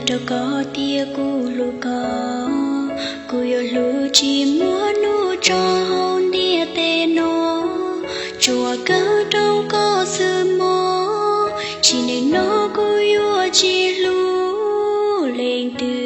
Rau koj tias kuv hlub koj, kuv yuav hlub tsis muaj hnub tso hauv ntiaj teb no. Tsuas kawg rau koj xwb mog, tsim neej no kuv yuav tsis hlub leej twg.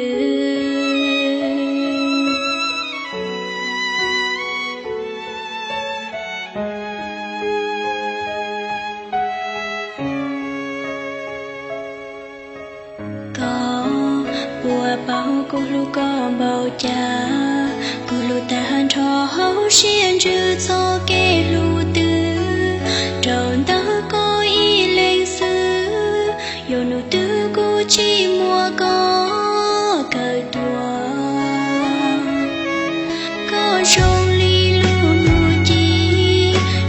Koj puas paub kuv hlub koj npaum cas? Kuv hlub tag nrho hauv siab ntsws txoj kev hlub twg. Rau ntawm koj ib leeg xwb, yog hnub twg kuv tsis muaj koj kawm tuaj. Koj zoo li lub hnub ci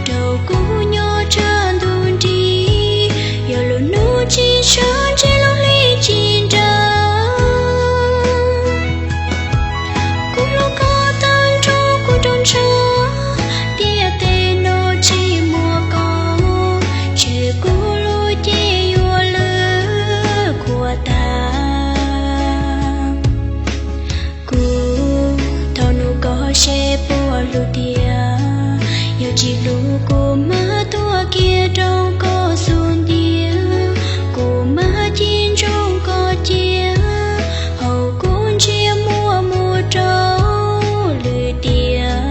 rau kuv nyob tshav ntuj nrig, yog lub hnub tsis sawv ntshe lub hli tsis nrag. Kuv hlub koj tag nrho kuv rau ntshav, ntiaj teb no tsis muaj koj, ntshe kuv lub cev yuav lwj khuav tag. Kuv thov nug koj seb puas hlub tiag, yog tsis hlub kuv mam tuag kiag rau koj xub ntiag. Kuv mam cim ntsoov koj cia, hauv kuv ntsiab muaj mus rau lwm tiam.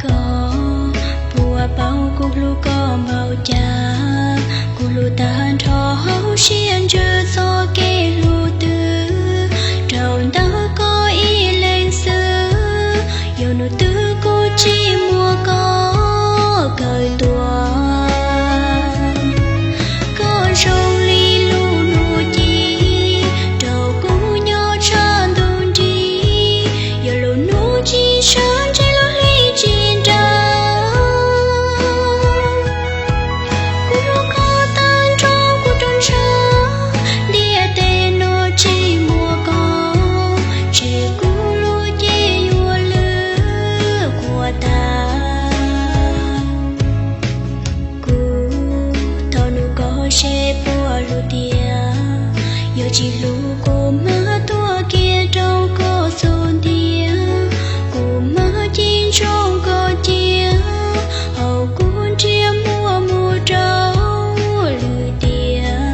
Koj puas paub kuv hlub koj npaum cas? Kuv hlub tag nrho hauv siab ntsws txoj kev hlub twg. Rau ntawm koj ib leeg xwb, yog hnub twg kuv tsis muaj koj kawm tuaj. Koj zoo li lub hnub ci rau kuv nyob tshav ntuj nrig, yog lub hnub tsis sawv ntshe lub hli tsis nrag. Kuv hlub koj tag nrho kuv rau ntshav, ntiaj teb no tsis muaj koj, ntshe kuv lub cev yuav lwj khuav tag. Kuv thov nug koj seb puas hlub tiag, yog tsis hlub kuv mam tuag kiag rau koj xub ntiag. Kuv mam cim ntsoov koj cia, hauv kuv ntsiab muaj mus rau lwm tiam.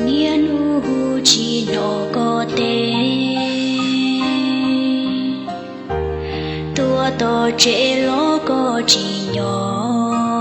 Niaj hnub tsis hnov koj tes, tuaj tom tsev los koj tsis nyob.